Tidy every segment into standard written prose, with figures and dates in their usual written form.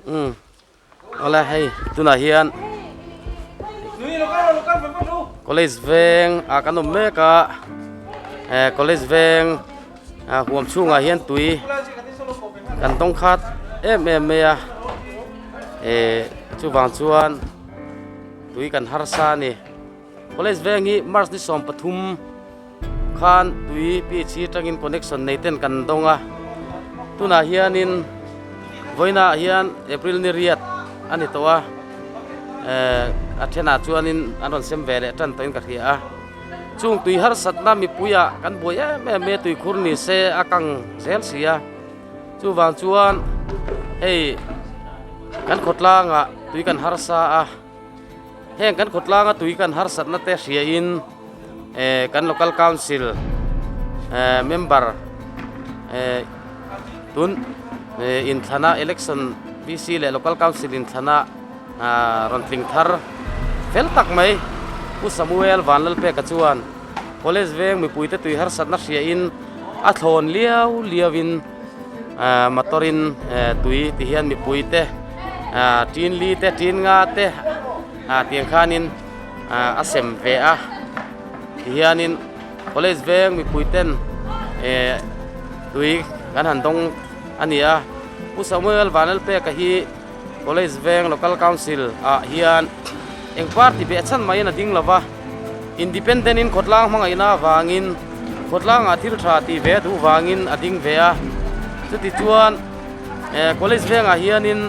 Umm awle hei tunah hian college veng ah kan awm mek a eh college veng ah huam chhungah hian tui kan tawng khat em em mai a eh chuvang chuan tui kan harsa a ni. College veng hi March ni 13 khan tui PHC atangin connection nei ten kan dawng a, tunah hianin vawiinah hian April ni riat a ni tawh a, eh a thenah chuanin an rawn sem ve leh tan tawhin ka hria a, chung tui harsatna mipuiah kan buai em em mai a tuikhur ni se a kang zel si a, chuvang chuan hei kan khawtlangah tui kan harsa a. Heng kan khawtlanga tui kan harsatna te hriain eh kan local council eh member eh tun eh inthlana election VC leh local council inthlana ah rawn tling thar fel tak mai Pu Samuel Vanlalpeka chuan college veng mipuite tui harsatna hriain a thlawn liau liauin ah motor in eh tui ti hian mipuite ah tin li te tin nga te ah tiang khanin ah a sem ve a ti hianin college veng mipui ten eh tui kan han dawng a ni a Pu Samuel Vanlalpeka hi college veng local council ah hian eng party beh chhan maiin a ding lo va independent in khawtlang hmangaihna avangin khawtlangah thil tha tih ve a duh vangin a ding ve a chuti chuan eh college vengah hianin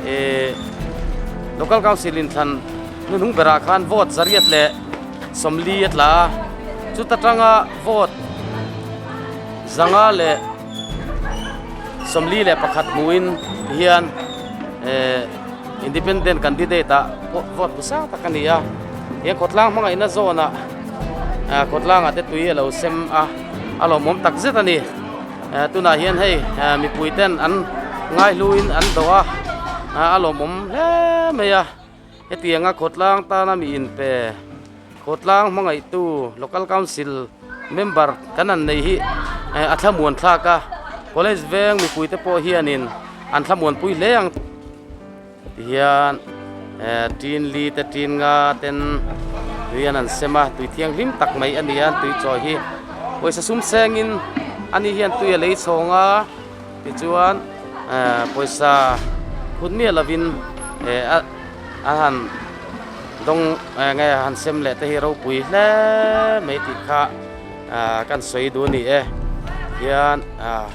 eh local council in thlan hnuhnung berah khan vote zariat leh sawmli a tla a chuta tanga vote zanga leh sawmli leh pakhat hmuhin hian eh independent candidate ah pawh vote hmu sang tak a ni a he khawtlang hmangaihna zawn ah ah khawtlang ah te tui a lo sem a a lawmawm tak zet a ni eh tunah hian hei eh mipui ten an ngaihluin an dawh a ah a lawmawm hle mai a hetianga khawtlang tana mi inpe khawtlang hmangaihtu local council member kan han nei hi eh a thlamuan thlak a college veng mipui te pawh hianin an thlamuanpui hle ang. Tihian eh tin li te tin nga ten tui an han sem a tui thianghlim tak mai a ni a tui chawi hi pawisa sum sengin ani hian tui a lei chhawng a tichuan eh pawisa phut miah lovin eh a a han dawng eng nge han sem leh te hi ropui hle mai tih kha ah kan sawi duh a ni e hian ah.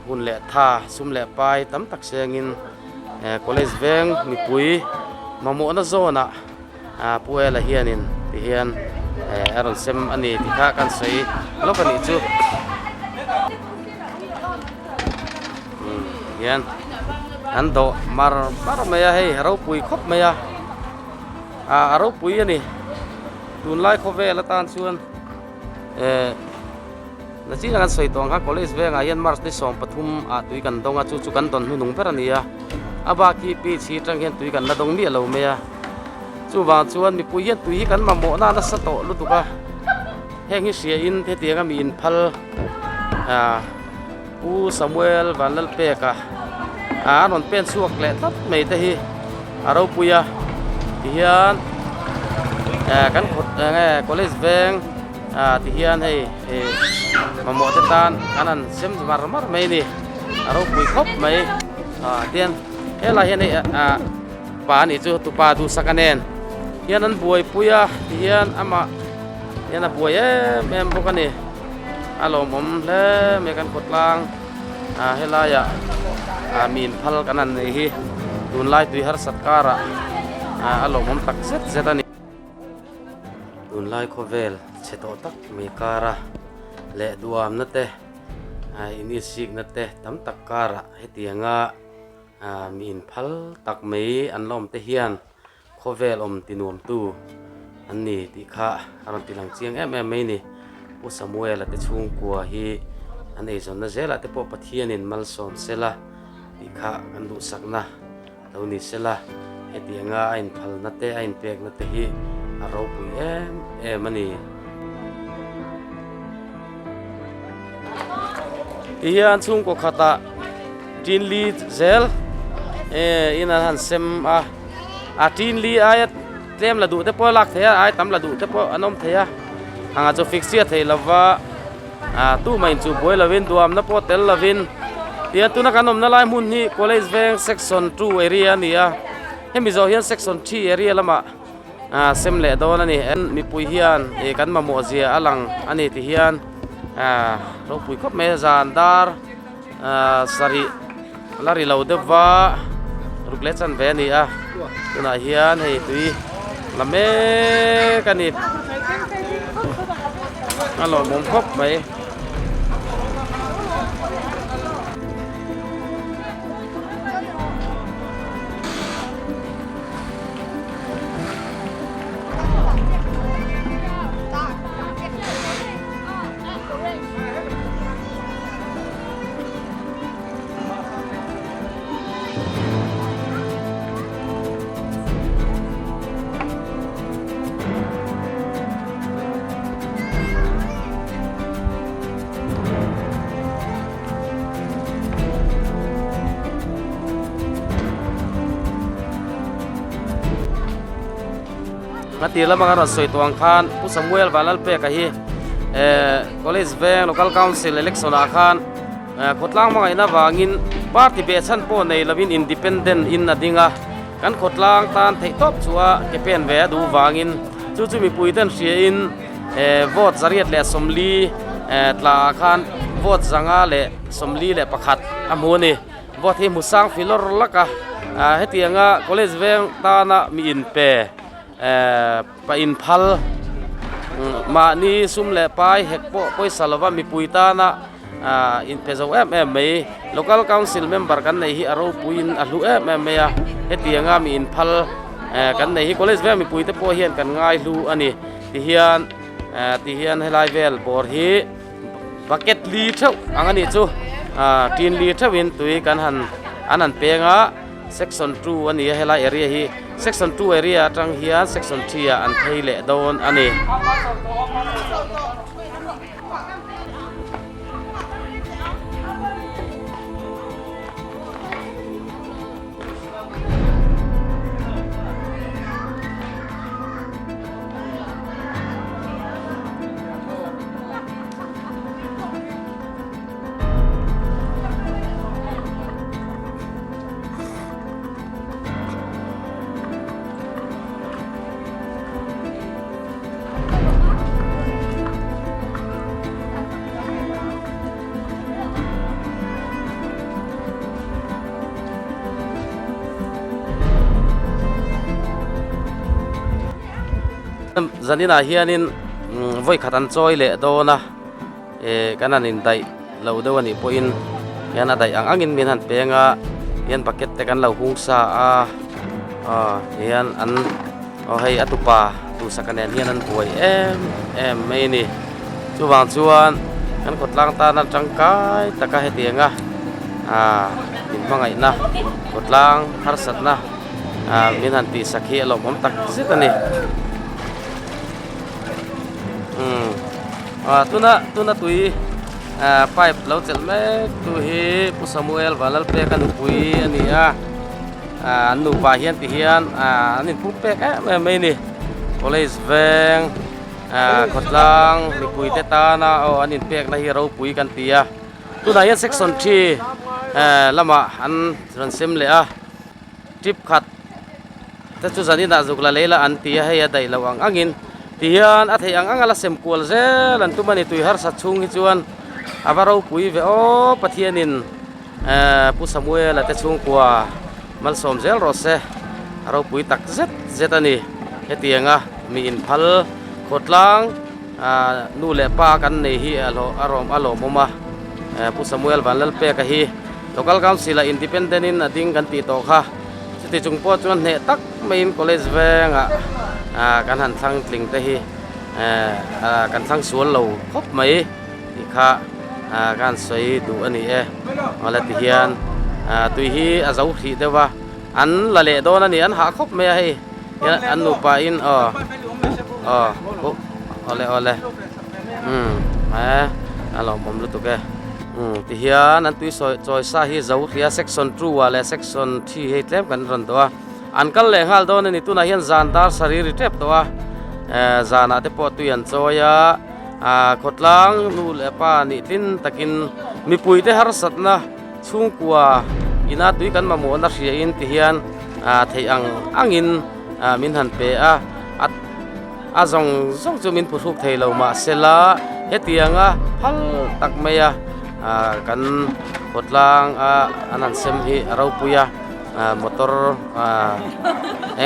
Hun leh tha, sum leh pai tam tak sengin college veng mipui mamawhna zawnah Pu Ela hianin ti hian a rawn sem a ni tih kha kan sawi lawk a nih chu. Hian an dawh mar mar mai a hei a ropui khawp mai a, a ropui a ni tunlai khawvel atan chuan eh. Nachina kan sawi tawh ang kha college vengah hian March ni 13 ah tui kan dawng a, chu chu kan dawn hnunung ber a ni a, a bak hi pitch hi atang hian tui kan la dawng miah lo mai a, chuvang chuan mipui hian tui hi kan mamawh na nasa tawh lutuk a, heng hi hria in hetiang a mi inphal ah Pu Samuel Vanlalpeka ah an rawn pen chhuak leh tlat mai te hi a ropui a, tihian eh kan khawt eng nge college veng. Ah tihian hei eh mamawh te tan an han sem mar mar mai a ni a ropui khawp mai ah tian helai hian hei ah pa anih chu tupa duhsak a nen hian an buaipui a tihian amah hian a buai em em bawk a ni a lawmawm hle mai kan khawtlang ah helaiah ah mi inphal kan han nei hi tunlai tui harsat karah ah a lawmawm tak zet zet a ni. Tunlai khawvel chhe tawh tak mai kara leh duhamna te inisik-na te tam tak karah hetianga mi inphal tak mai an la awm te hian khawvel awm ti nuamtu an ni tih kha a rawn ti lang chiang em em mai a ni. Pu Samuel-a te chhungkua hi an eizawnna zelah te pawh Pathianin malsawm sela tih kha kan duhsakna. Lo ni sela, hetianga a inphalna te, a inpekna te hi a ropui em em a ni. Tihian chhungkaw khatah tin li zel Eh in an han sem a a tin li aia tlem la duh te pawh a lak theih a a ai tam la duh te pawh an awm thei a anga chu fix chiah thei lova ah tumah in chu buai lovin duamna pawh tel lovin tihian tuna kan awmna lai hmun hi college veng section 2 area a ni a hemi zawh hian section 3 area lamah ah sem leh dawn a ni mipui hian ih kan mamawh zia a lang a ni ti hian ah ropui khawp mai a zan dar ah sarih la ri lo deuh va ruk leh chan ve a ni a tunah hian hei tui la mek a ni a lawmawm khawp mai. A tir lama kan rawn sawi tawh ang khan Pu Samuel Vanlalpeka hi eh College veng Local Council election ah khan eh khawtlang hmangaihna vangin party beh chhan pawh nei lovin independent in a ding a kan khawtlang tan theih tawp chu a ke pen ve a duh vangin chu chu mipui ten hria in eh vote zariat leh 40 eh tla ah khan vote zanga leh 41 a hmu a ni vote hi hmu sang fi lawr lak a ah hetianga college veng tana mi inpe eh pa inphal mahni sum leh pai hek pawh pawisa lova mipui tana ah inpe zo em em mai local council member kan neih hi a ropuiin a hlu em em mai a hetianga mi inphal eh kan neih hi college veng mipui te pawh hian kan ngai hlu a ni tihian eh tihian helai vel bawr hi bucket li theuh ang a nih chu ah tin li theuhin tui kan han an han peng a section 2 a ni a helai area hi section 2 area atang hian section 3 ah an phei leh dawn a ni. Zaninah hianin vawi khat an chawi leh dawn a eh kan han indaih lo deuh a nih pawhin hian a daih ang angin min han peng a hian bucket te kan lo hung sa a aw hian an aw hei a tupa duhsaka nen hian an buai em em mai a ni chuvang chuan kan khawtlang tana tangkai taka hetianga ah min hmangaihna khawtlang harsatna ah min han tihsak hi a lawmawm tak zet a ni umm ah tuna tuna tui ah pipe lo chelh mek tu hi Pu Samuel Vanlalpeka nupui a ni a. Ah an nupa hian ti hian ah an inphum pek em em mai a ni college veng ah khawtlang mipui te tana aw an inpekna hi ropui kan ti a tunah hian section 3 eh lamah an rawn sem leh a trip khat te chu zaninah zuk la lei la an ti a hei a daih loh ang angin ti hian a theih ang anga la sem kual zel an tum a ni tui harsat chhung hi chuan a va ropui ve aw Pathianin. Ehh Pu Samuela te chhungkua malsawm zel rawh se a ropui tak zet zet a ni hetianga mi inphal khawtlang ah nu leh pa kan nei hi a hlawh a rawm a lawmawm a eh Pu Samuel Vanlalpeka hi Local Council ah Independent in a ding kan tih tawh kha chuti chung pawh chuan hneh tak maiin College vengah ah kan han thlang tling te hi eh ah kan thlang sual lo khawp mai. Tih kha ah ka han sawi duh a ni e awle ti hian ah tui hi a zo hrih deuh a an la leh dawn a ni an hah khawp mai a hei hian an nupa in aw aw huh awle awle umm eh a lawmawm lutuk e. Umm tihian an tui sawi chawi sa hi zo hria section 2 ah leh section 3 hei tlem kan rawn dawh a an kal leh nghal dawn a ni tunah hian zan dar sarih ri tep tawh a eh zanah te pawh tui an chawi a ah khawtlang nu leh pa nih tlin takin mipui te harsatna chhungkua ina tui kan mamawhna hria in tihian ah theih ang angin ah min han pe a a. A zawng zawng chu min phuhruk thei lo mahsela hetianga phal tak mai a ah kan khawtlang a an han sem hi a ropui a ah motor ah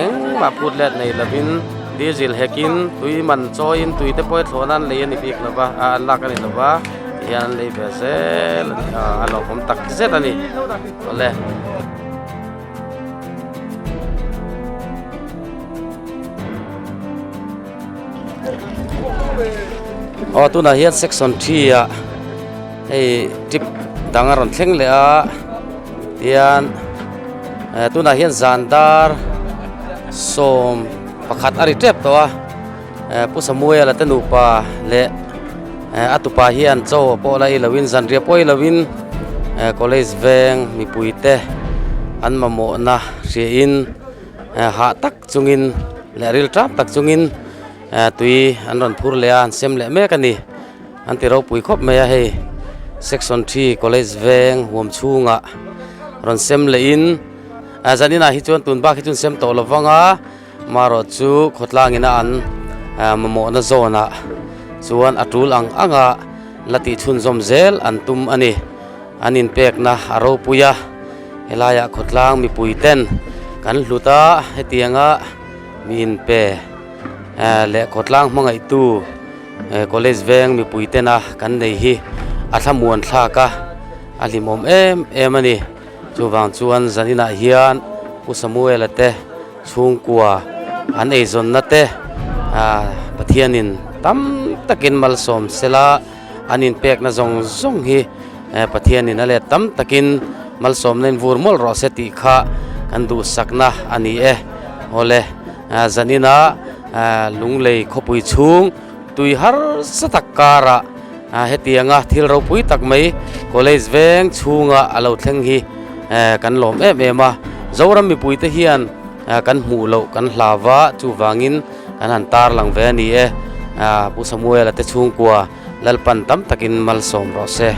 engmah phut let nei lovin diesel hekin tui man chawiin tui te pawh hi thlawhna an lei a ni bik lo va ah an lak a ni lo va tihian an lei ve zel a ni a a lawmawm tak zet a ni awle. Aw tunah hian section 3 ah hei trip dang a rawn thleng leh a tihian eh tunah hian zan dar 11 a ri tep tawh a eh Pu Samuel a te nupa leh eh a tupa hian chaw pawh la ei lovin zanriah pawh ei lovin eh college veng mipui te an mamawhna hriain eh hah tak chungin leh ril tap tak chungin eh tui an rawn phur leh a an sem leh mek a ni an ti ropui khawp mai a hei section 3 college veng huam chhungah rawn sem leh in ah zaninah hi chuan tun bak hi chu an sem tawh lo vang a. Marawh chu khawtlangina an mamawhna zawnah chuan a tul ang anga la tih chhunzawm zel an tum a ni. An inpekna a ropui a, helaiah khawtlang mipui ten kan hlut a, hetianga mi inpe leh khawtlang hmangaihtu college veng mipui tena kan nei hi a thlamuan thlak a, a hlimawm em em a ni. Chuvang chuan zaninah hian Pu Samuel-a te chhungkua an eizawnna te ah Pathianin tam takin malsawm sela an inpekna zawng zawng hi eh Pathianin a let tam takin malsawmna in vur mawlh rawh se tih kha kan duhsakna a ni e. Awle ah zanina ah Lunglei khawpui chhung tui harsa tak karah ah hetianga thil ropui tak mai college veng chhunga a lo thleng hi eh kan lawm em em a Zoram mipui te hian ah kan hmuh loh kan hlau va chuvangin kan han tar lang ve a ni e ah Pu Samuel a te chhungkua Lalpan tam takin malsawm rawh se.